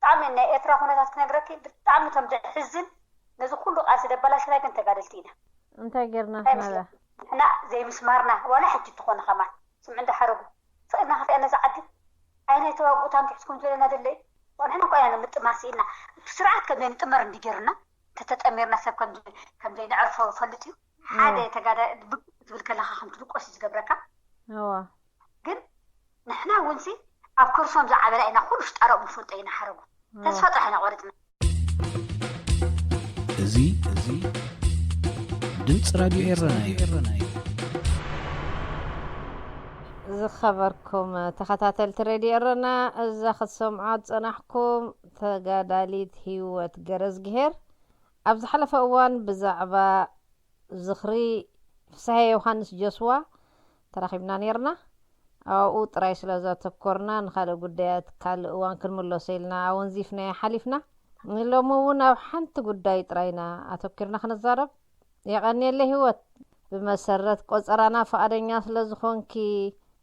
ብጣዕሚ ናይ ኤርትራ ኩነታት ክነግረኪ ብጣዕሚ ከም ዘሕዝን፣ ነዚ ኩሉ ቃልሲ ደበላሽና ግን ተጋደልቲ ኢና። እንታይ ጌርና? እንታይ ንሕና? ይመስለኪ? ንሕና ዘይምስማርና ዋላ ሕጂ እንተኾነ ከማን ስምዒ እንዳሓረጉ ስቕ ኢልና ክንሪኣ ነዛ ዓዲ። ኣይ ናይ ተዋግኡ ታንኪ ሒዝኩም ዝበለና ደለይ። ንሕና እኮ ኢና ንምጥማር ስኢልና። እቲ ስርዓት ከም ዘይንጥመር እንዲ ጌርና፣ እንተተጠሚርና ሰብ ከም ከም ዘይንዕርፎ ፈልጥ እዩ። ሓደ ተጋዳ ብቅ ትብል ከለኻ ከም ትድቆስ እዩ ዝገብረካ። እዋ። ግን ንሕና እውን ሲ ኣብ ከርሶም ዝዓበላ ኢና፣ ኩሉ ሽጣሮም ንፈልጦ ኢና ሓረጉ። ተስፋ ጥራሕ ኢና ቆሪጽና። እዚ እዚ ድምፂ ራድዮ ኤረና እዩ። ዝኸበርኩም ተኸታተልቲ ሬድዮ ኤረና፣ እዛ ክትሰምዖ ዝጸናሕኩም ተጋዳሊት ህይወት ገረዝግሄር ኣብ ዝሓለፈ እዋን ብዛዕባ ዝኽሪ ፍስሃየ ዮሃንስ ጀስዋ ተራኺብና ነይርና። ኣብኡ ጥራይ ስለ ዘተኮርና ንኻልእ ጉዳያት ካልእ እዋን ክንምለሶ ኢልና ኣወንዚፍናዮ ሓሊፍና። ንሎሚ እውን ኣብ ሓንቲ ጉዳይ ጥራይ ኢና ኣተኪርና ክንዛረብ። የቐንየለይ ህይወት፣ ብመሰረት ቆጸራና ፍቓደኛ ስለ ዝኾንኪ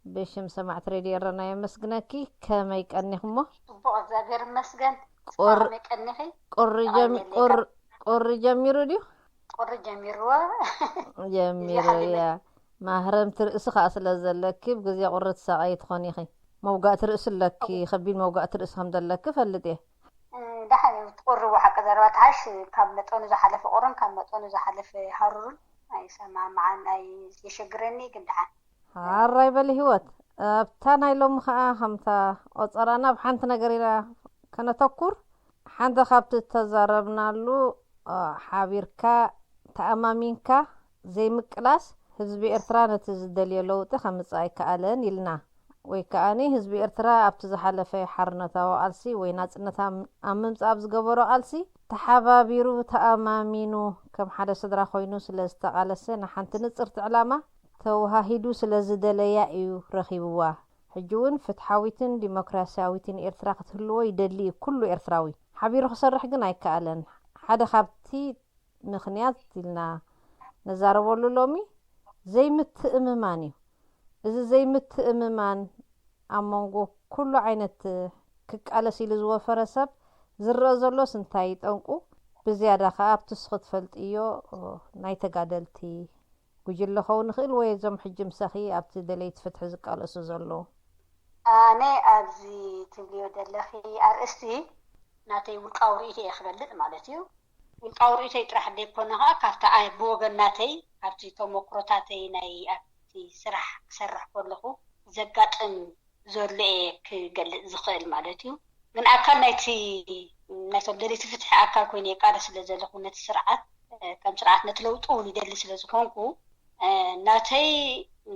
ብሽም ሰማዕቲ ሬድዮ ኤረና የመስግነኪ። ከመይ ቀኒኽሞ? ጽቡቕ እግዚኣብሔር ይመስገን። ቁር- ጽቡቕ ቀኒኺ? ቁሪ ጀሚ- ቁር- ቁሪ ጀሚሩ ድዩ? ቁሪ ጀሚርዎ። ጀሚሩ እያ። ማህረምቲ ርእሲ ከዓ ስለ ዘለኪ ብግዜ ቁሪ ትሳቐይ ትኾን ኢኺ። መውጋእቲ ርእሲ ኣለኪ፣ ከቢድ መውጋእቲ ርእሲ ከም ዘለኪ ፈልጥ እየ። ደሓን እዩ ትቁርቡ ሓቂ ዘረባ ትሓሽ። ካብ መጠኑ ዝሓለፈ ቁርን ካብ መጠኑ ዝሓለፈ ሃሩርን ኣይሰማማዓን። ኣይ የሸግረኒ ግን ደሓን። ሓራይ በሊ ህይወት። ኣብታ ናይ ሎሚ ከዓ ከምታ ቆፀራና ኣብ ሓንቲ ነገር ኢና ከነተኩር። ሓንቲ ካብቲ እተዛረብናሉ ሓቢርካ ተኣማሚንካ ዘይምቅላስ ህዝቢ ኤርትራ ነቲ ዝደልዮ ለውጢ ከምፅእ ኣይከኣለን ኢልና። ወይ ከኣኒ ህዝቢ ኤርትራ ኣብቲ ዝሓለፈ ሓርነታዊ ቃልሲ ወይ ናፅነት ኣብ ምምፃእ ኣብ ዝገበሮ ቃልሲ ተሓባቢሩ ተኣማሚኑ ከም ሓደ ስድራ ኮይኑ ስለ ዝተቓለሰ ንሓንቲ ንፅርቲ ዕላማ ተወሃሂዱ ስለ ዝደለያ እዩ ረኺብዋ። ሕጂ እውን ፍትሓዊትን ዲሞክራስያዊትን ኤርትራ ክትህልዎ ይደሊ እዩ ኩሉ ኤርትራዊ። ሓቢሩ ክሰርሕ ግን ኣይከኣለን። ሓደ ካብቲ ምኽንያት ኢልና ነዛረበሉ ሎሚ ዘይምትእምማን እዩ። እዚ ዘይምትእምማን ኣብ መንጎ ኩሉ ዓይነት ክቃለስ ኢሉ ዝወፈረ ሰብ ዝረአ ዘሎስ እንታይ እዩ ጠንቁ? ብዝያዳ ከኣ ኣብቲ እስኺ ትፈልጥዮ ናይ ተጋደልቲ ጉጅለ ክኸውን ይኽእል ወይ እዞም ሕጂ ምሳኺ ኣብቲ ደለይቲ ፍትሒ ዝቃለሱ ዘለዉ? ኣነ ኣብዚ ትብልዮ ዘለኺ ኣርእስቲ ናተይ ውልቃዊ ርእይቶ እየ ክገልጽ ማለት እዩ። ውልቃዊ ርእይቶይ ጥራሕ ዘይኮነ ከኣ ካብቲ ኣይ ብወገን ናተይ ካብቲ ተመክሮታተይ ናይ ኣብቲ ስራሕ ክሰርሕ ከለኹ ዘጋጥም ዘሎ እየ ክገልጽ ዝኽእል ማለት እዩ። ግን ኣካል ናይቲ ናይቶም ደለይቲ ፍትሒ ኣካል ኮይነ ይቃለስ ስለ ዘለኹ ነቲ ስርዓት ከም ስርዓት ነቲ ለውጢ እውን ይደሊ ስለ ዝኾንኩ ናተይ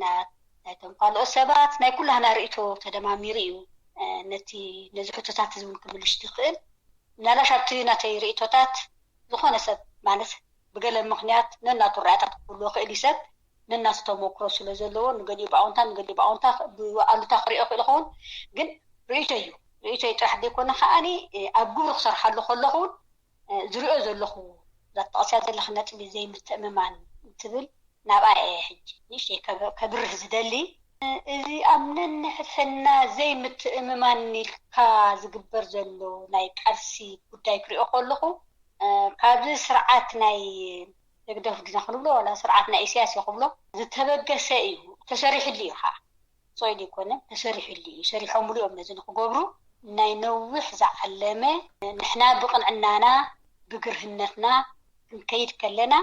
ናይቶም ካልኦት ሰባት ናይ ኩላህና ርእይቶ ተደማሚሩ እዩ ነቲ ነዚ ሕቶታት እዚ እውን ክምልሽ ዝኽእል። ምናልባሽ ኣብቲ ናተይ ርእይቶታት ዝኾነ ሰብ ማለት ብገለ ምኽንያት ነናቱ ራእይታት ክህልዎ ክእል እዩ ሰብ ነናቱ ተመክሮ ስለ ዘለዎ ንገሊኡ ብኣውንታ ንገሊኡ ብኣውንታ ብኣሉታ ክሪኦ ክእል ይኸውን። ግን ርእይቶ እዩ። ርእይቶ ጥራሕ ዘይኮነ ከዓኒ ኣብ ግብሪ ክሰርሓሉ ከለኹ እውን ዝሪኦ ዘለኹ ዛተቐስያ ዘለኺ ነጥቢ ዘይምትእምማን ትብል ናብኣ እየ ሕጂ ንእሽተይ ከብርህ ዝደሊ። እዚ ኣብ ነንሕድሕድና ዘይምትእምማን ኢልካ ዝግበር ዘሎ ናይ ቃልሲ ጉዳይ ክሪኦ ከለኹ ካብዚ ስርዓት ናይ ህግደፍ ድና ክንብሎ ዋላ ስርዓት ናይ ኢሳያስ እዩ ክብሎ ዝተበገሰ እዩ። ተሰሪሕሉ እዩ ከዓ። ሶይል ይኮነ ተሰሪሕሉ እዩ። ሰሪሖምሉ እዮም ነዚ ንክገብሩ ናይ ነዊሕ ዝዓለመ ንሕና ብቕንዕናና ብግርህነትና ክንከይድ ከለና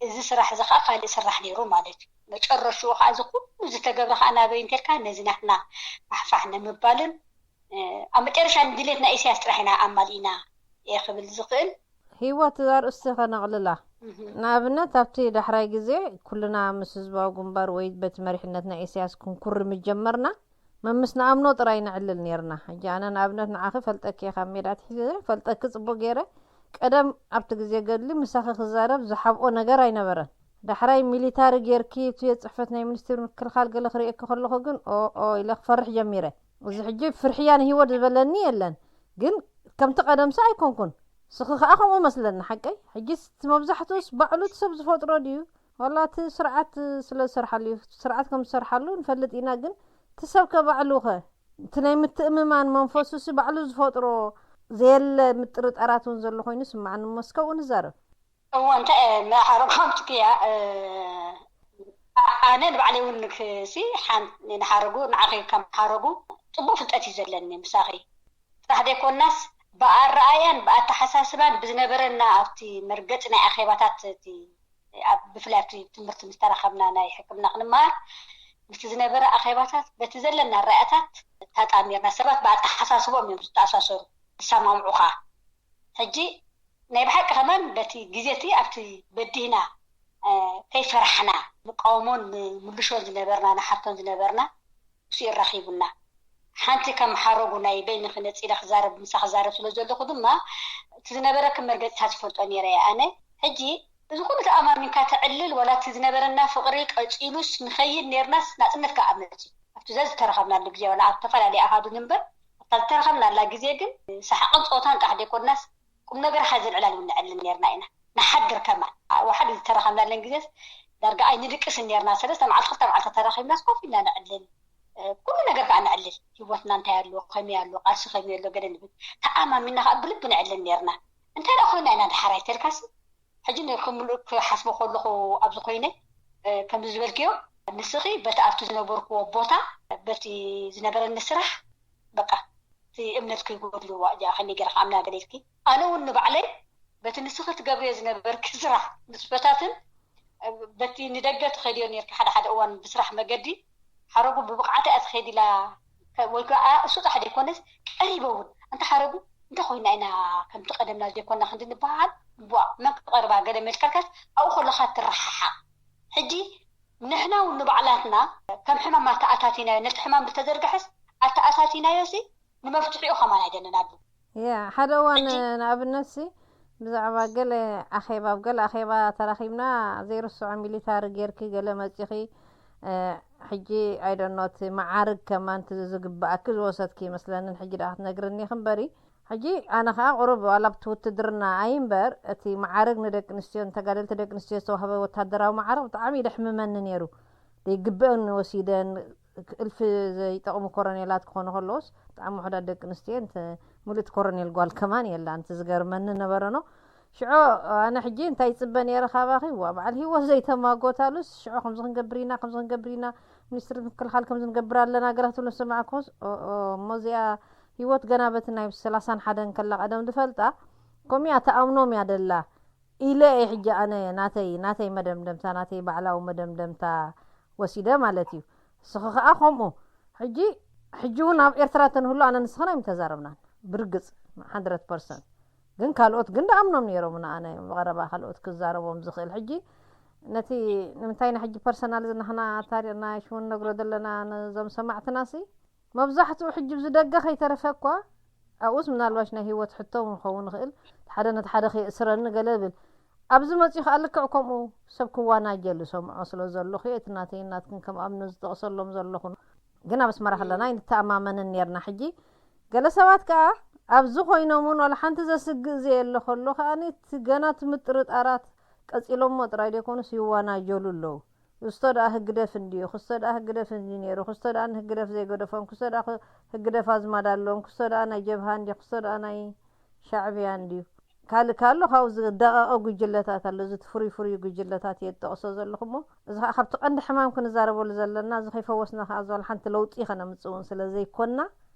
እዚ ስራሕ እዚ ከዓ ካልእ ስራሕ ነይሩ ማለት እዩ። መጨረሽኡ ከዓ እዚ ኩሉ ዝተገብረ ከዓ ናበይ እንተልካ ነዚ ናትና ፋሕፋሕ ንምባልን ኣብ መጨረሻ ንድሌት ናይ ኢሳያስ ጥራሕ ኢና ኣማሊእና እየ ክብል ዝኽእል። ህይወት ኣርእስቲ ከነቕልላ። ንኣብነት ኣብቲ ዳሕራይ ግዜ ኩልና ምስ ህዝባዊ ግንባር ወይ በቲ መሪሕነት ናይ ኢሳያስ ክንኩሪ ምጀመርና መምስ ንኣምኖ ጥራይ ነዕልል ነይርና። ሕጂ ኣነ ንኣብነት ንዓኺ ፈልጠኪ እየ ካብ ሜዳ ኣትሒዘ ፈልጠኪ ጽቡቕ ገይረ። ቀደም ኣብቲ ግዜ ገድሊ ምሳኺ ክዛረብ ዝሓብኦ ነገር ኣይነበረን። ዳሕራይ ሚሊታሪ ጌርኪ እቲ ቤት ጽሕፈት ናይ ሚኒስትሪ ምክልኻል ገለ ክርእየኪ ከለኹ ግን ኦኦ ኢለ ክፈርሕ ጀሚረ። እዚ ሕጂ ፍርሕያ ንህይወት ዝበለኒ የለን። ግን ከምቲ ቀደምሲ ኣይኮንኩን። ስኺ ከኣ ከምኡ መስለኒ ሓቀይ። ሕጂስ እቲ መብዛሕትኡስ ባዕሉ እቲ ሰብ ዝፈጥሮ ድዩ? ዋላ እቲ ስርዓት ስለ ዝሰርሓሉ እዩ። ስርዓት ከም ዝሰርሓሉ ንፈልጥ ኢና ግን እቲ ሰብ ከ ባዕሉ ከ እቲ ናይ ምትእምማን መንፈሱሲ ባዕሉ ዝፈጥሮ ዘየለ ምጥርጣራት እውን ዘሎ ኮይኑ ስማዕኒ። እሞ እስከ ኣብኡ ንዛረብ። እዎ፣ እንታይ መሓረጎም ትክያ። ኣነ ንባዕለይ እውን ንክሲ ሓን ንሓረጉ ንዓኺ ከም ሓረጉ ጽቡቅ ፍልጠት እዩ ዘለኒ ምሳኺ። ጥራሕ ዘይኮናስ ብኣረኣያን ብኣተሓሳስባን ብዝነበረና ኣብቲ መርገጺ ናይ ኣኼባታት እቲ ኣብ ብፍላይ ኣብቲ ትምህርቲ ምስ ተረኸብና ናይ ሕክምና ክንመሃር ምስቲ ዝነበረ ኣኼባታት በቲ ዘለና ኣረኣእያታት ተጣሚርና። ሰባት ብኣተሓሳስቦም እዮም ዝተኣሳሰሩ፣ ዝሰማምዑ ኸኣ። ሕጂ ናይ ብሓቂ ከማን በቲ ግዜ እቲ ኣብቲ በዲህና ከይፈራሕና ንቃወሞን ንምልሾን ዝነበርና ንሓቶን ዝነበርና እሱ ይራኺቡና። ሓንቲ ከም ሓረጉ ናይ በይንኺ ነጺለ ክዛረብ ምሳ ክዛረብ ስለ ዘለኹ ድማ እቲ ዝነበረኪ መርገጺታት ይፈልጦ ነይረ እየ ኣነ። ሕጂ እዚ ኩሉ ተኣማሚንካ ተዕልል ዋላ እቲ ዝነበረና ፍቕሪ ቀጺሉስ ንኸይድ ነርናስ ናጽነት ከኣ መጺ ኣብቲ ዘ ዝተረኸብናሉ ግዜ ዋላ ኣብ ተፈላለየ ኣሃዱ ንንበር ኣብታ ዝተረኸብናላ ግዜ ግን ሰሓቕን ጸወታን ጥራሕ ዘይኮናስ ቁም ነገር ሓዘል ዕላል እውን ንዕልል ነርና ኢና። ንሓድር ከማን ዋሓድ ዝተረኸብናለን ግዜስ ዳርጋ ኣይንድቅስን ነርና። ሰለስተ መዓልቲ ክልተ መዓልቲ ተራኺብናስ ኮፍ ኢልና ንዕልል። ኩሉ ነገር ከዓ ንዕልል። ህይወትና እንታይ ኣሎ፣ ከመይ ኣሎ፣ ቃልሲ ከመይ ኣሎ ገለ ንብል። ተኣማሚና ከዓ ብልቢ ንዕልል ነርና። እንታይ ደኣ ኮይና ኢና ድሓር ኣይተልካሲ? ሕጂ ንክምልእ ክሓስቦ ከለኹ ኣብዚ ኮይነ ከምዚ ዝበልክዮ ንስኺ በቲ ኣብቲ ዝነበርክዎ ቦታ በቲ ዝነበረኒ ስራሕ በቃ እቲ እምነት ከይጎድልዋ እዚኣ ከመይ ገይረ ክኣምና ገለ ኢልኪ። ኣነ እውን ንባዕለይ በቲ ንስኺ ትገብርዮ ዝነበርኪ ስራሕ ንጥፈታትን በቲ ንደገ ትኸድዮ ነርኪ ሓደ ሓደ እዋን ብስራሕ መገዲ ሓረጉ ብብቕዓት እያ ትኸይድ ኢላ ወይ ከዓ እሱ ጥራሕ ዘይኮነስ ቀሪበ እውን እንተ ሓረጉ እንተ ኮይና ኢና ከምቲ ቀደምና ዘይኮና ክንዲ ንበሃል እዋ መን ክቐርባ ገለ መልካልካስ ኣብኡ ከለካ ትረሓሓቕ። ሕጂ ንሕና እውን ንባዕላትና ከም ሕማም ኣተኣታቲናዮ ነቲ ሕማም ብተዘርግሐስ ኣተኣታቲናዮ ሲ ንመፍትሒኡ ከማን ኣይደለናሉ። ያ ሓደ እዋን ንኣብነት ሲ ብዛዕባ ገለ ኣኼባ ኣብ ገለ ኣኼባ ተራኺብና ዘይርስዖ ሚሊታሪ ጌርኪ ገለ መጺኺ ሕጂ ኣይደኖ እቲ መዓርግ ከማን ዝግባኣኪ ዝወሰድኪ ይመስለንን ሕጂ ደኣ ክትነግርኒ ኢኺ እምበሪ ሕጂ ኣነ ከዓ ቁሩብ ዋላ ኣብቲ ውትድርና ኣይ እምበር እቲ መዓርግ ንደቂ ኣንስትዮ ንተጋደልቲ ደቂ ኣንስትዮ ዝተዋህበ ወታደራዊ መዓርግ ብጣዕሚ ደሕምመኒ ነይሩ። ዘይግብአን ወሲደን እልፊ ዘይጠቕሙ ኮረኔላት ክኾኑ ከለዎስ ብጣዕሚ ውሑዳት ደቂ ኣንስትዮ ምልእቲ ኮረኔል ጓል ከማን የላ። እንቲ ዝገርመኒ ነበረኖ ሽዖ ኣነ ሕጂ እንታይ ይፅበ ነይረ ካባኺ ዋ በዓል ህይወት ዘይተማጎታሉስ ሽዖ ከምዚ ክንገብር ኢና ከምዚ ክንገብር ኢና ሚኒስትሪ ምክልኻል ከምዚ ንገብር ኣለና ገለ ክትብሉ ስማዕኩስ እሞ እዚኣ ህይወት ገና በቲ ናይ ሰላሳን ሓደን ከላ ቀደም ዝፈልጣ ከምኡ እያ ተኣምኖም እያ ደላ ኢለ እየ ሕጂ ኣነ ናተይ ናተይ መደምደምታ ናተይ ባዕላዊ መደምደምታ ወሲደ ማለት እዩ። ንስኺ ከዓ ከምኡ ሕጂ ሕጂ እውን ኣብ ኤርትራ ተንህሉ ኣነ ንስኽን ኣይምተዛረብናን ብርግፅ ሓንድረት ፐርሰንት ግን ካልኦት ግን ደኣምኖም ነይሮም ንኣነ ብቐረባ ካልኦት ክዛረቦም ዝኽእል ሕጂ ነቲ ንምንታይ ና ሕጂ ፐርሰናል ዝናኽና ታሪክና ሽውን ነግሮ ዘለና ነዞም ሰማዕትና ሲ መብዛሕትኡ ሕጂ ብዝደገ ከይተረፈ እኳ ኣብኡስ ምናልባሽ ናይ ህይወት ሕቶ እውን ክኸውን ይኽእል ሓደ ነቲ ሓደ ከየእስረኒ ገለ ብል ኣብዚ መፅኡ ከዓ ልክዕ ከምኡ ሰብ ክዋናጀሉ ሰምዖ ስለ ዘለኹ እቲ ናተይ ናትክን ከም ኣብነት ዝጠቕሰሎም ዘለኹ ግን ኣብ ኣስመራ ከለና ኣይንተኣማመንን ነርና ሕጂ ገለ ሰባት ከዓ ኣብዚ ኮይኖም እውን ዋላ ሓንቲ ዘስግእ ዘየለ ከሎ ከዓ እቲ ገና እቲ ምጥርጣራት ቀፂሎሞ ጥራይ ዘይኮኑስ ይዋናጀሉ ኣለዉ ክስቶ ደኣ ህግደፍ እንድዩ ክስቶ ደኣ ህግደፍ እንድዩ ነይሩ ክስቶ ደኣ ንህግደፍ ዘይገደፎም ክስቶ ደኣ ህግደፍ ኣዝማድ ኣለዎም ክስቶ ደኣ ናይ ጀብሃ እንድዩ ክስቶ ደኣ ናይ ሻዕብያ እንድዩ ካልእ ካሎ ካብኡ ዝደቐቐ ጉጅለታት ኣሎ እዚ ፍሩይ ፍሩይ ጉጅለታት እየ ዝጠቕሶ ዘለኹ እሞ እዚ ከዓ ካብቲ ቀንዲ ሕማም ክንዛረበሉ ዘለና እዚ ከይፈወስና ከዓ ዝዋል ሓንቲ ለውጢ ከነምፅእ እውን ስለ ዘይኮንና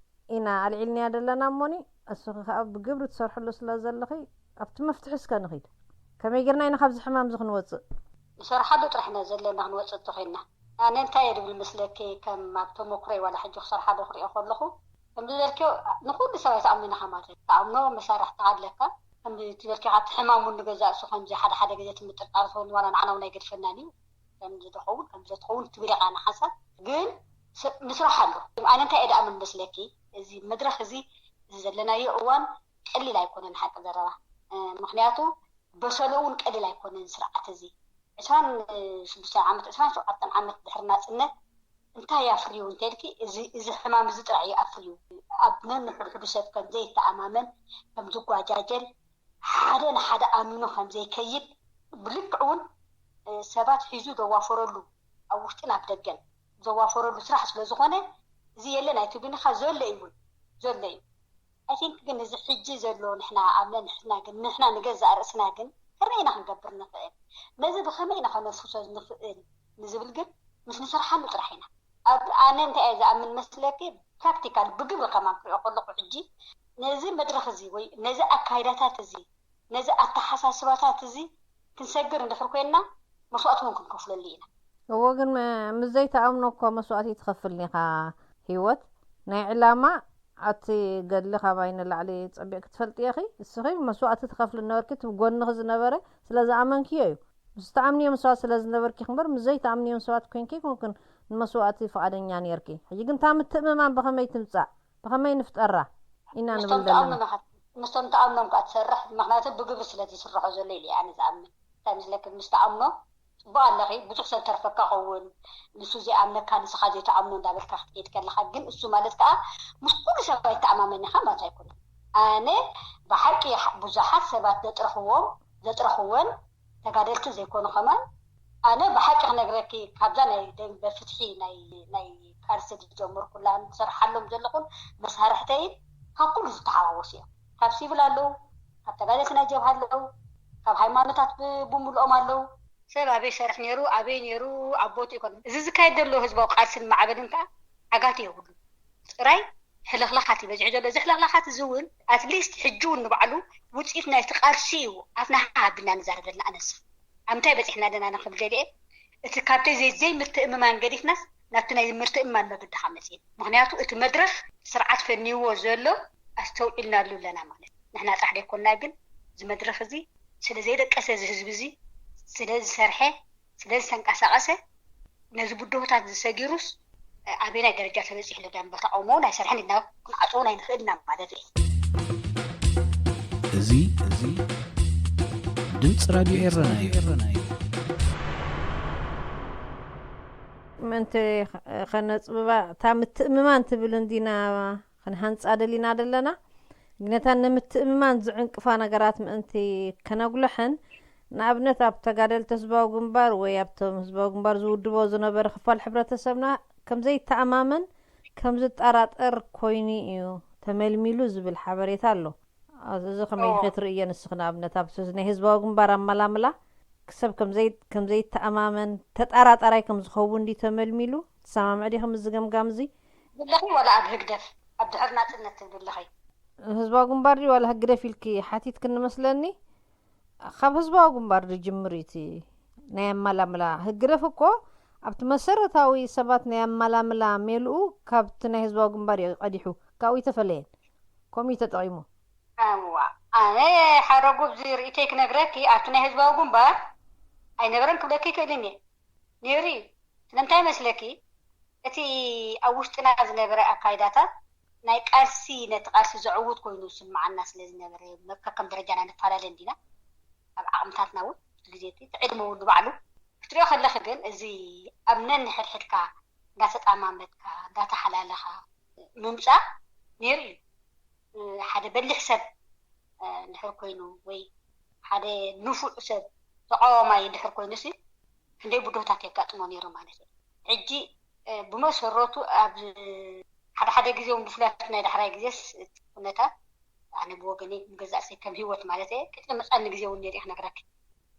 ኢና ኣልዒልናያ ዘለና እሞኒ እስኺ ከዓ ብግብሪ ትሰርሕሉ ስለ ዘለኺ ኣብቲ መፍትሒ እስከ ንኺድ ከመይ ጌርና ኢና ካብዚ ሕማም እዚ ክንወፅእ ንሰርሓሉ ጥራሕ ኢና ዘለና ክንወፅእ እንተኮይንና ኣነ እንታይ እየ ድብል መስለኪ ከም ኣብ ተመክሮይ ዋላ ሕጂ ክሰርሓሉ ክሪኦ ከለኹ ከምዚ ዝበልክዮ ንኩሉ ሰብ ኣይትኣምኖ ኢኻ ማለት እዩ። ትኣምኖ መሳርሕትኻ ኣለካ። ከምዚ ትበልኪ ካብቲ ሕማም እውን ንገዛእ እሱ ከምዚ ሓደ ሓደ ግዜ ትምጥርጣር ትኸውን ዋላ ንዓና እውን ኣይገድፈናን እዩ። ከምዚ ዝኸውን ከምዚ ትኸውን ትብል ኢኻ ንሓንሳብ ግን ንስራሕ ኣሎ። ኣነ እንታይ እየ ድኣምን መስለኪ እዚ መድረኽ እዚ እዚ ዘለናዮ እዋን ቀሊል ኣይኮነን ሓቂ ዘረባ ምክንያቱ በሰሎ እውን ቀሊል ኣይኮነን ስርዓት እዚ ዕስራን ሽዱሽተን ዓመት ዕስራን ሸውዓተን ዓመት ድሕሪ ናፅነት እንታይ ኣፍርዩ እንተልኪ እዚ ሕማም እዚ ጥራሕ እዩ ኣፍርዩ ኣብ ነንሕድሕዱ ሰብ ከም ዘይተኣማመን ከም ዝጓጃጀል ሓደ ንሓደ ኣሚኑ ከም ዘይከይድ ብልክዕ እውን ሰባት ሒዙ ዘዋፈረሉ ኣብ ውሽጥን ኣብ ደገን ዘዋፈረሉ ስራሕ ስለ ዝኾነ እዚ የለን ኣይትብልኒ ኢኻ ዘሎ እዩ እውን ዘሎ እዩ I think ግን እዚ ሕጂ ዘሎ ንሕና ኣብ ነንሕድና ግን ንሕና ንገዛእ ርእስና ግን ከመይ ኢና ክንገብር ንኽእል፣ ነዚ ብኸመይ ኢና ከነፍርሶ ንኽእል ንዝብል ግን ምስ ንሰርሓሉ ጥራሕ ኢና። ኣብ ኣነ እንታይ እየ ዝኣምን መስለኪ፣ ፕራክቲካል ብግብሪ ከማን ክሪኦ ከለኹ ሕጂ ነዚ መድረኽ እዚ ወይ ነዚ ኣካይዳታት እዚ ነዚ ኣተሓሳስባታት እዚ ክንሰግር እንድሕር ኮይንና መስዋእቲ እውን ክንከፍለሉ ኢና። እዎ ግን ምስ ዘይትኣምኖ እኮ መስዋእቲ ትኸፍል ኢኻ። ሂወት ናይ ዕላማ ኣቲ ገድሊ ካባይ ንላዕሊ ጸቢቕ ክትፈልጢ ኢኺ። እስኺ መስዋእቲ ትኸፍሊ ነበርኪ፣ እቲ ጎንኺ ዝነበረ ስለ ዝኣመንክዮ እዩ። ምስ ትኣምንዮ መስዋእቲ ስለ ዝነበርኪ እምበር ምስ ዘይትኣምንዮ መስዋእቲ ኮይንኪ ኣይኮንክን ንመስዋእቲ ፍቓደኛ ነይርኪ። ሕጂ ግን እታ ምትእምማን ብኸመይ ትምጻእ ብኸመይ ንፍጠራ ኢና ንብል ዘለና። ምስቶም ተኣምኖም ከዓ ትሰርሕ፣ ምክንያቱ ብግብሪ ስለ ዝስርሖ ዘሎ ኢለ ኣነ ዝኣምን። እንታይ ምስለክ ምስ ተኣምኖ ፅቡቅ ኣለኺ፣ ብዙሕ ሰብ ተርፈካ ኸውን፣ ንሱ ዘይኣምነካ ንስኻ ዘይተኣምኖ እንዳበልካ ክትከይድ ከለካ ግን እሱ ማለት ከዓ ምስ ኩሉ ሰብ ኣይተኣማመን ኢኻ ማለት ኣይኮነን። ኣነ ብሓቂ ብዙሓት ሰባት ዘጥረኽዎም ዘጥረኽወን ተጋደልቲ ዘይኮኑ ከማን ኣነ ብሓቂ ክነግረኪ ካብዛ ናይ ደንበ ፍትሒ ናይ ናይ ቃልሲ ዝጀመርኩላን ዝሰርሓሎም ዘለኹን መሳርሕተይን ካብ ኩሉ ዝተሓዋወሱ እዮም። ካብ ሲቪል ኣለዉ፣ ካብ ተጋደልቲ ናይ ጀብሃ ኣለዉ፣ ካብ ሃይማኖታት ብምልኦም ኣለዉ። ሰብ ኣበይ ሰርሕ ነይሩ ኣበይ ነይሩ ኣቦቱ ይኮን እዚ ዝካየድ ዘሎ ህዝባዊ ቃልስን ማዕበልን ከዓ ዓጋቲ የብሉ። ጥራይ ሕልኽላኻት እዩ በዚሑ ዘሎ። እዚ ሕልኽላኻት እዚ እውን ኣትሊስት ሕጂ እውን ንባዕሉ ውፅኢት ናይቲ ቃልሲ እዩ። ኣፍና ኣቢልና ንዛረብ ዘለና ኣነስ ኣብ ምንታይ በፂሕና ኣለና ንክብል ገሊኤ እቲ ካብተይ ዘይ ዘይምትእምማን ገዲፍናስ ናብቲ ናይ ምትእምማን መገዲ ከዓ መፅእና። ምክንያቱ እቲ መድረክ ስርዓት ፈንይዎ ዘሎ ኣስተውዒልናሉ ኣለና ማለት ንሕና ጥራሕ ደይኮንና ግን እዚ መድረክ እዚ ስለ ዘይደቀሰ እዚ ህዝቢ እዚ ስለ ዝሰርሐ ስለ ዝተንቀሳቐሰ ነዚ ብድሆታት እዚ ሰጊሩስ ኣበየናይ ደረጃ ተበፂሑ ኣሎ ዳም ተቃውሞ ናይ ሰርሐን ኢልና ክንዓፅዎ ናይ ንኽእልና ማለት እዩ። እዚ እዚ ድምፂ ራድዮ ኤረና እዩ። ምእንቲ ከነፅብባ እታ ምትእምማን ትብል እንዲና ክንሃንፃ ደሊና ዘለና ግነታ ንምትእምማን ዝዕንቅፋ ነገራት ምእንቲ ከነጉልሕን ንኣብነት ኣብ ተጋደልቲ ህዝባዊ ግንባር ወይ ኣብቶም ህዝባዊ ግንባር ዝውድቦ ዝነበረ ክፋል ሕብረተሰብና ከምዘይተኣማመን ከምዝጠራጠር ኮይኑ እዩ ተመልሚሉ ዝብል ሓበሬታ ኣሎ። እዚ ከመይ ኢኺ ትርእዮ ንስኺ ንኣብነት ኣብ ናይ ህዝባዊ ግንባር ኣመላምላ ክሰብ ከምዘይተኣማመን ተጠራጣራይ ከምዝኸውን ድዩ ተመልሚሉ? ትሰማምዕ ዲኺ ምስዚ ገምጋም እዚ? ብለኺ ዋላ ኣብ ህግደፍ ኣብ ድሕር ናጽነት ትብል ኣለኺ? ህዝባዊ ግንባር ድዩ ዋላ ህግደፍ ኢልኪ ሓቲትክኒ መስለኒ። ካብ ህዝባዊ ግንባር ድዩ ጅምር እቲ ናይ ኣመላምላ? ህግደፍ እኮ ኣብቲ መሰረታዊ ሰባት ናይ ኣመላምላ ሜልኡ ካብቲ ናይ ህዝባዊ ግንባር እዩ ቀዲሑ፣ ካብኡ ኣይተፈለየን። ከምኡ እዩ ተጠቒሙ። እዋ ኣነ ሓረጉ ብዚ ርእይቶይ ክነግረኪ ኣብቲ ናይ ህዝባዊ ግንባር ኣይነበረን ክብለኪ ይክእልን እየ። ነይሩ እዩ። ስለምንታይ መስለኪ? እቲ ኣብ ውሽጥና ዝነበረ ኣካይዳታት ናይ ቃልሲ ነቲ ቃልሲ ዘዕውት ኮይኑ ዝስምዓና ስለ ዝነበረ ከከም ደረጃና ንፈላለ እንዲና ኣብ ዓቕምታትና እውን እቲ ግዜ እቲ እቲ ዕድመ እውን ንባዕሉ ክትሪኦ ከለኺ ግን እዚ ኣብ ነንሕድሕድካ እንዳተጣማመትካ እንዳተሓላለኻ ምምፃእ ነይሩ እዩ። ሓደ በሊሕ ሰብ እንድሕር ኮይኑ ወይ ሓደ ንፉዕ ሰብ ተቃዋማይ እንድሕር ኮይኑ ሲ ክንደይ ብድሆታት የጋጥሞ ነይሩ ማለት እዩ። ሕጂ ብመሰረቱ ኣብ ሓደ ሓደ ግዜ እውን ብፍላይ ናይ ዳሕራይ ግዜስ እቲ ኩነታት ኣነ ብወገነይ ንገዛእ ርእሰይ ከም ህይወት ማለት እየ ቅድሚ መፃኒ ግዜ እውን ነይሩ ክነግረኪ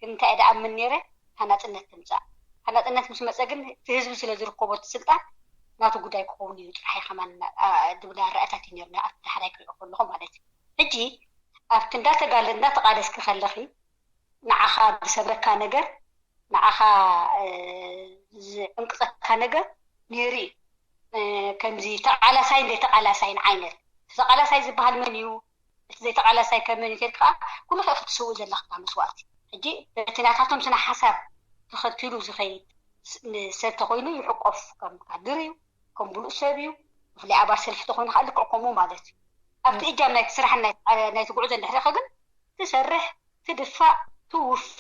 ግን እንታይ እየ ደኣምን ነይረ ሃናፅነት ትምፃእ ሃናፅነት ምስ መፀ ግን እቲ ህዝቢ ስለ ዝርከቦ እቲ ስልጣን ናቱ ጉዳይ ክኸውን እዩ ጥራሕ ከማን ዝብል ኣረኣታት እዩ ነይሩ ኣብቲ ዳሕራይ ክሪኦ ከለኹ ማለት እዩ። ሕጂ ኣብቲ እንዳተጋለ እንዳተቃለስኪ ከለኺ ንዓኻ ዝሰብረካ ነገር ንዓኻ ዝዕንቅፀካ ነገር ነይሩ እዩ። ከምዚ ተቃላሳይን ዘይተቃላሳይን ዓይነት እቲ ተቃላሳይ ዝበሃል መን እዩ እቲ ዘይተቃላሳይ ከ መን እዩ ተልካ ኩሉ ከ ክትስውእ ዘለካ መስዋእቲ ሕጂ በቲ ናታቶም ስነ ሓሳብ ተኸቲሉ ዝኸይድ ሰብ ተኮይኑ ይሕቆፍ ከም ካድር እዩ ከም ብሉእ ሰብ እዩ ብፍላይ ኣባል ሰልፊ ተኮይኑ ከዓ ልክዕ ከምኡ ማለት እዩ ኣብቲ እጃም ናይቲ ስራሕን ናይቲ ጉዕዞ እንድሕር ኢኻ ግን ትሰርሕ ትድፋእ ትውፈ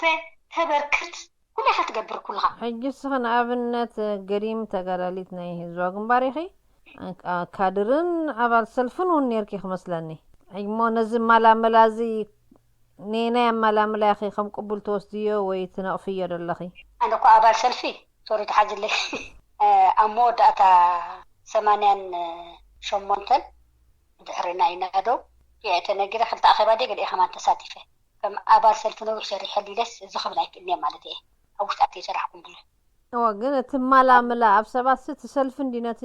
ተበርክት ኩሉ ኢኻ ትገብር ኩልኻ ሕጂ እስኺ ንኣብነት ገዲም ተጋዳሊት ናይ ህዝባዊ ግንባር ኢኺ ካድርን ኣባል ሰልፍን እውን ነይርኪ ክመስለኒ እሞ ነዚ ማላመላ እዚ ነየናይ ኣማላምላ ኢኺ ከም ቅቡል ትወስድዮ ወይ ትነቕፍዮ ደለኺ ኣነ እኮ ኣባል ሰልፊ ሶሪ ትሓዝለይ ኣብ መወዳእታ ሰማንያን ሸሞንተን ድሕሪ ናይ ናደው እየ ተነጊረ። ክልተ ኣኼባ ድየ ገለ ከማን ተሳቲፈ። ከም ኣባል ሰልፊ ነዊሕ ሰሪሐሉ ኢለስ ዝኽብል ኣይክእልን እየ ማለት እየ። ኣብ ውሽጢ ኣትየ ሰራሕኩም ብዙሕ። እወ፣ ግን እቲ ማላምላ ኣብ ሰባትሲ እቲ ሰልፊ እንዲ ነቲ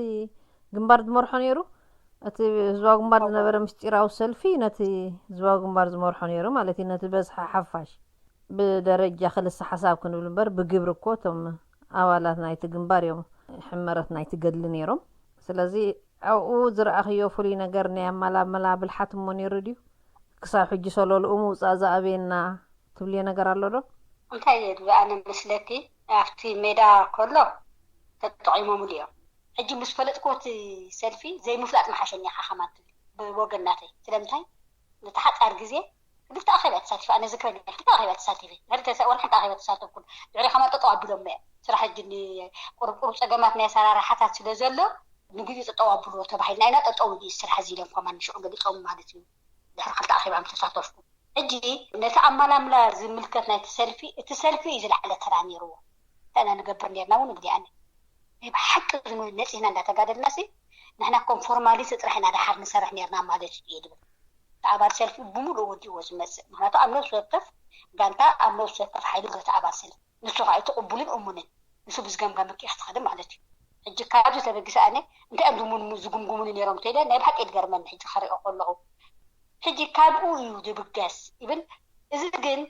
ግንባር ዝመርሖ ነይሩ። እቲ ህዝባዊ ግንባር ዝነበረ ምስጢራዊ ሰልፊ ነቲ ህዝባዊ ግንባር ዝመርሖ ነይሩ ማለት እዩ። ነቲ በዝሒ ሓፋሽ ብደረጃ ክልሰ ሓሳብ ክንብል እምበር ብግብሪ እኮ እቶም ኣባላት ናይቲ ግንባር እዮም ሕመረት ናይቲ ገድሊ ነይሮም። ስለዚ ኣብኡ ዝረኣኽዮ ፍሉይ ነገር ናይ ኣመላመላ ብልሓት እሞ ነይሩ ድዩ? ክሳብ ሕጂ ሰለልኡ ምውፃእ ዝኣበየና ትብልዮ ነገር ኣሎ ዶ? እንታይ የድሊ ኣነ መስለኪ ኣብቲ ሜዳ ከሎ ተጠቒሞምሉ እዮም። ሕጂ ምስ ፈለጥክዎ እቲ ሰልፊ ዘይምፍላጥ መሓሸኒ ኢኻ ከማን ትብል ብወገን ናተይ። ስለምንታይ ነቲ ሓፃር ግዜ ክልተ ኣኼባ ተሳቲፈ ኣነ ዝክረኒ ክልተ ኣኼባ ተሳቲፈ ክልተ ወላ ሓንቲ ኣኼባ ተሳተፍኩ። ድሕሪ ከማን ጠጠው ኣቢሎም እየ ስራሕ ሕጂ ቁሩብ ቁሩብ ፀገማት ናይ ኣሰራርሓታት ስለ ዘሎ ንግዜ ጠጠው ኣብልዎ ተባሂልና ኢና። ጠጠው ኢሉ ስራሕ እዚ ኢሎም ከማን ንሽዑ ገሊፆም ማለት እዩ። ድሕሪ ክልተ ኣኼባ ምስ ተሳተፍኩ ሕጂ ነቲ ኣማላምላ ዝምልከት ናይቲ ሰልፊ እቲ ሰልፊ እዩ ዝለዓለ ተራ ነይርዎ። እንታይ ኢና ንገብር ነርና እውን እብሊ ኣነ ናይ ብሓቂ ዝኑ ነፂህና እንዳተጋደልና ሲ ንሕና ኮም ፎርማሊቲ ጥራሕ ኢና ድሓር ንሰርሕ ነርና ማለት እዩ ድብል ኣባል ሰልፊ ብምሉእ ወዲእዎ ዝመፅእ ምክንያቱ ኣብ ነብሲ ወከፍ ጋንታ ኣብ ነብሲ ወከፍ ሓይሊ ገቲ ኣባል ሰልፊ ንሱ ከዓ እቲ ቅቡልን እሙንን ንሱ ብዝገምገመኪ ክትኸዲ ማለት እዩ። ሕጂ ካብዚ ተበጊሰ ኣነ እንታይ እዮም ዝሙን ዝጉምጉሙኒ ነይሮም ተይለ ናይ ብሓቂ ይገርመኒ ሕጂ ከሪኦ ከለኹ ሕጂ ካብኡ እዩ ዝብገስ ይብል። እዚ ግን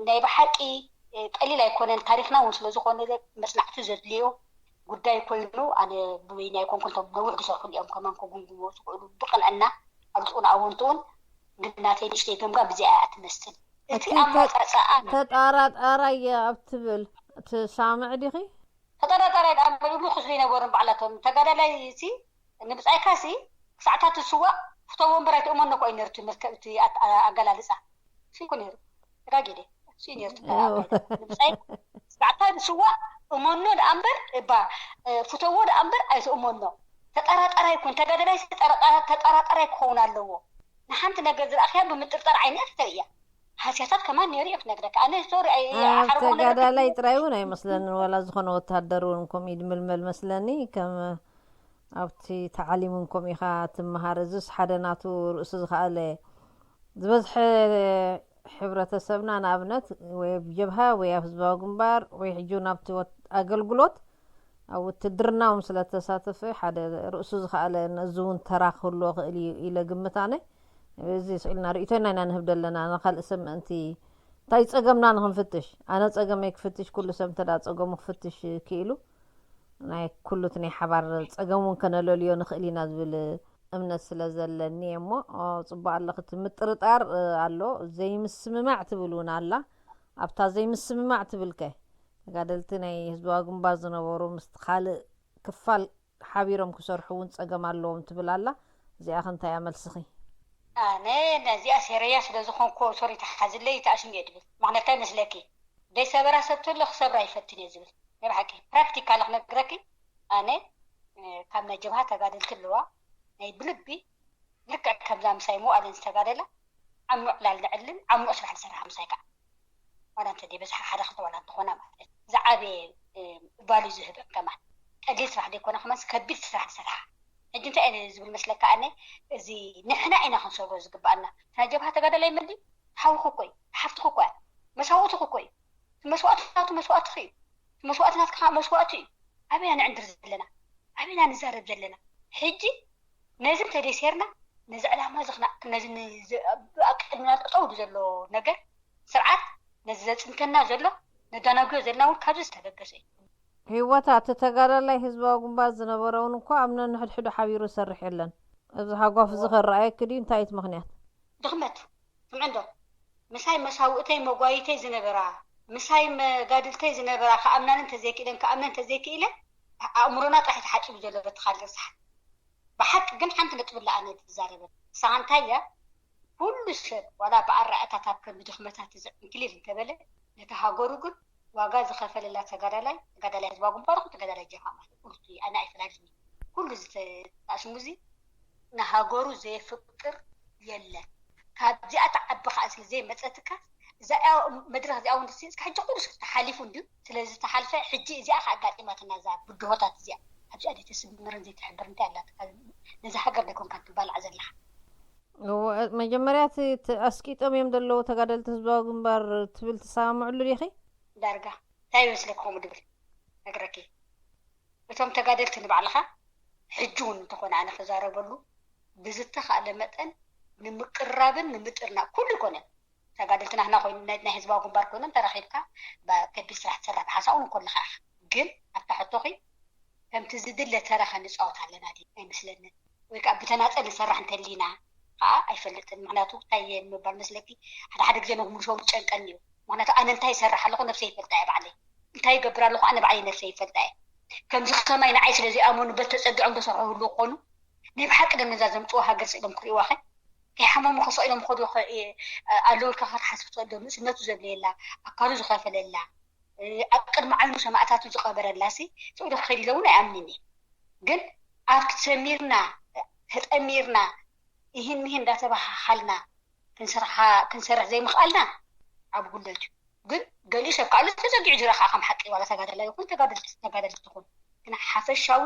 ናይ ብሓቂ ቀሊል ኣይኮነን። ታሪክና እውን ስለዝኮነ መፅናዕቲ ዘድልዮ ጉዳይ ኮይኑ ኣነ ብበይኒ ኣይኮንኩን። እቶም ነዊሕ ዝሰርሑ እዮም ከማን ከጉምጉሞ ዝኽእሉ ብቅንዕና ኣሉትኡን ኣወንትኡን። ግን ናተይ ንእሽተይ ገምጋም እዚኣ እያ ትመስል። እቲ ኣመፃፅኣ ተጣራጣራይ ኣብ ትብል ትሳምዕ ዲኺ? ተጠራጣራይ ደኣ መሪቡ ክስሪ ነበሩን ባዕላቶም ተጋዳላይ ሲ ንብጻይካ ሲ ክሳዕታ ትስዋእ ፍተዎ እምበር ኣይትእመኖ ኮይ ነርቱ መርከብቲ ኣገላልጻ ሲ ኮ ነሩ ተጋጊደ ሲ ነርቱ ንብጻይ ክሳዕታ ትስዋእ እመኖ ደኣ እምበር እባ ፍተዎ ደኣ እምበር ኣይትእመኖ። ተጠራጣራይ ኩን ተጋዳላይ ተጠራጣራይ ክኸውን ኣለዎ። ንሓንቲ ነገር ዝረኣኽያ ብምጥርጣር ዓይኒ እያ ተተርእያ። ሃስያታት ከማን ነይሩ እየ ክነግረካ ኣነ ሶሪ ሓረጎ ተጋዳላይ ጥራይ እውን ኣይመስለንን ዋላ ዝኾነ ወታደር እውን ከምኡ ይድምልመል መስለኒ ከም ኣብቲ ታዓሊም እውን ከምኡ ኢኻ ትመሃር እዚስ ሓደ ናቱ ርእሱ ዝኸኣለ ዝበዝሐ ሕብረተሰብና ንኣብነት ወይ ኣብ ጀብሃ ወይ ኣብ ህዝባዊ ግንባር ወይ ሕጂ እውን ኣብቲ ኣገልግሎት ኣብ ውትድርና እውን ስለ ተሳተፈ ሓደ ርእሱ ዝኸኣለ ነዚ እውን ተራ ክህልዎ ክእል እዩ ኢለ ግምት ኣነ። እዚ ስኢልና ርእይቶና ኢና ንህብ ዘለና ንካልእ ሰብ ምእንቲ እንታይ ጸገምና ንክንፍትሽ ኣነ ጸገመይ ክፍትሽ ኩሉ ሰብ እንተ ጸገሙ ክፍትሽ ክኢሉ ናይ ኩሉ እቲ ናይ ሓባር ጸገም እውን ከነለልዮ ንኽእል ኢና ዝብል እምነት ስለ ዘለኒ እየ እሞ ጽቡቅ ኣለኺ እቲ ምጥርጣር ኣሎ ዘይምስምማዕ ትብል እውን ኣላ ኣብታ ዘይምስምማዕ ትብልከ ተጋደልቲ ናይ ህዝባዊ ግንባር ዝነበሩ ምስቲ ካልእ ክፋል ሓቢሮም ክሰርሑ እውን ፀገም ኣለዎም ትብል ኣላ። እዚኣ ከ እንታይ እያ መልስኺ? ኣነ ነዚኣ ሴረያ ስለ ዝኾንኮ ሶሪ ተሓዝለይ ተኣሽም እየ ድብል። ምኽንያት እንታይ መስለኪ? ደይ ሰበራ ሰብ ተሎ ክሰብራ ይፈትን እየ ዝብል። ናይ ብሓቂ ፕራክቲካል ክነግረኪ ኣነ ካብ ናይ ጀብሃ ተጋደልቲ ኣለዋ ናይ ብልቢ ልክዕ ከምዛ ምሳይ መዋእለን ዝተጋደላ ዓሚቕ ዕላል ንዕልን ዓሚቕ ስራሕ ንሰርሕ ምሳይ ከዓ ዋላ እንተ ደይበዝሓ ሓደ ክልተ ዋላ እንተኾና ማለት እዩ ዝዓበየ ቫልዩ ዝህበን ከማን ቀሊል ስራሕ ደይኮነ ከማንስ ከቢድ ስራሕ ዝሰርሓ ሕጂ እንታይ እየ ዝብል መስለካ ኣነ እዚ ንሕና ኢና ክንሰብሮ ዝግባኣና ናይ ጀብሃ ተጋዳላይ መን ድዩ ሓውኺ እኮ እዩ ሓፍትኺ እኮ እያ መሳውእትኺ እኮ እዩ እቲ መስዋእቲ ናቱ መስዋእትኺ እዩ እቲ መስዋእቲ ናትኪ ከዓ መስዋእቱ እዩ ኣበይና ንዕንድር ዘለና ኣበይና ንዛረብ ዘለና ሕጂ ነዚ እንተደይሴርና ነዚ ዕላማ እዚ ክና ነዚ ኣብ ቅድሚና ጠጠው ኢሉ ዘሎ ነገር ስርዓት ነዚ ዘፅንተና ዘሎ ነዳናጉዮ ዘለና እውን ካብዚ ዝተበገሰ እዩ። ህይወታ እቲ ተጋዳላይ ህዝባዊ ግንባር ዝነበረ እውን እኮ ኣብ ነንሕድሕዱ ሓቢሩ ዝሰርሕ የለን። እዚ ሃጓፍ እዚ ከረኣየኪ ድዩ? እንታይ እቲ ምኽንያት? ድኽመት ስምዒ እንዶ ምሳይ መሳውእተይ መጓይተይ ዝነበራ ምሳይ መጋድልተይ ዝነበራ ክኣምናኒ እንተዘይክእለን ክኣምነን እንተዘይክእለን ኣእምሮና ጥራሕ ተሓፂቡ ዘሎ በቲ ካልእ ርሳሕ ብሓቂ ግን ሓንቲ ነጥቢ ኣላ ኣነ ዝዛረበ ንስኻ እንታይ እያ ኩሉ ሰብ ዋላ ብኣረኣእታታት ከም ድኽመታት እዚ ዕንክሊል እንተበለ ነቲ ሃገሩ ግን ዋጋ ዝኸፈለላ ተጋዳላይ ተጋዳላይ ህዝባዊ ግንባር ይኹን ተጋዳላይ ጀብሃ ማለት ቁርቱ ኣነ ኣይፈላልኒ ኩሉ እዚ ተኣስሙ እዚ ንሃገሩ ዘየፍቅር የለን። ካብዚኣ ትዓቢ ከዓ ስለ ዘይመፀትካ እዛ መድረክ እዚኣ እውን እስከ ሕጂ ኩሉ ሰብ ተሓሊፉ እንድዩ። ስለዚ ዝተሓልፈ ሕጂ እዚኣ ከዓ ኣጋጢማትና እዛ ብድሆታት እዚኣ ኣብዚኣ ዘይተስምርን ዘይትሕብር እንታይ ኣላትካ ነዚ ሃገር ደይኮንካ ትባላዕ ዘለካ መጀመርያ እቲ ኣስቂጦም እዮም ዘለዉ ተጋደልቲ ህዝባዊ ግንባር ትብል ትሰማምዕሉ ዲኺ? ዳርጋ እንታይ ይመስለኪ ከምኡ ድብል ነግረኪ። እቶም ተጋደልቲ ንባዕልኻ ሕጂ እውን እንተኾነ ኣነ ክዛረበሉ ብዝተኻእለ መጠን ንምቅራብን ንምጥርና ኩሉ ይኮነ ተጋደልቲ ናህና ኮይኑ ናይ ህዝባዊ ግንባር ኮይኖም ተራኺብካ ከቢድ ስራሕ ትሰርሕ ብሓሳውን እንኮልኻ ግን ኣብታ ሕቶኺ ከምቲ ዝድለ ተራ ከንፃወት ኣለና ድዩ ኣይመስለንን። ወይ ከዓ ብተናፀል ንሰራሕ እንተሊና ከዓ ኣይፈልጥን። ምክንያቱ እንታይ እየ ንምባል መስለኪ ሓደ ሓደ ግዜ ነጉምሾም ይጨንቀኒ እዩ። ምክንያቱ ኣነ እንታይ ይሰርሕ ኣለኹ ነብሰይ ይፈልጣ እየ ባዕለይ። እንታይ ይገብር ኣለኹ ኣነ ባዕለይ ነብሰይ ይፈልጣ እየ። ከምዚ ከማይ ንዓይ ስለዘይኣመኑ በት ተፀጊዖም ዝሰርሑ ህልው ክኾኑ ናይ ብሓቂ ደም ነዛ ዘምፅዎ ሃገር ስኢሎም ክርእይዋ ከ ከይሓመሙ ከስቕ ኢሎም ክኸዱ ኣለዉ ኢልካ ክትሓስብ ትኽእል ዶ? ንእስነቱ ዘድልየላ ኣካሉ ዝኸፈለላ ኣብ ቅድሚ ዓይኑ ሰማእታቱ ዝቐበረላ ሲ ስቕ ኢሉ ክኸይድ ኢለ እውን ኣይኣምንን እየ። ግን ኣብቲ ሰሚርና ተጠሚርና ይህን ምሂን እንዳተባሃሃልና ክንሰርሕ ዘይምኽኣልና ዓብ ጉለት እዩ። ግን ገሊኡ ሰብ ከዓ ተዘጊዑ ዝረኣ ከዓ ከም ሓቂ ዋላ ተጋደላይ ይኹን ተጋደልቲ ትኹን ግን ሓፈሻዊ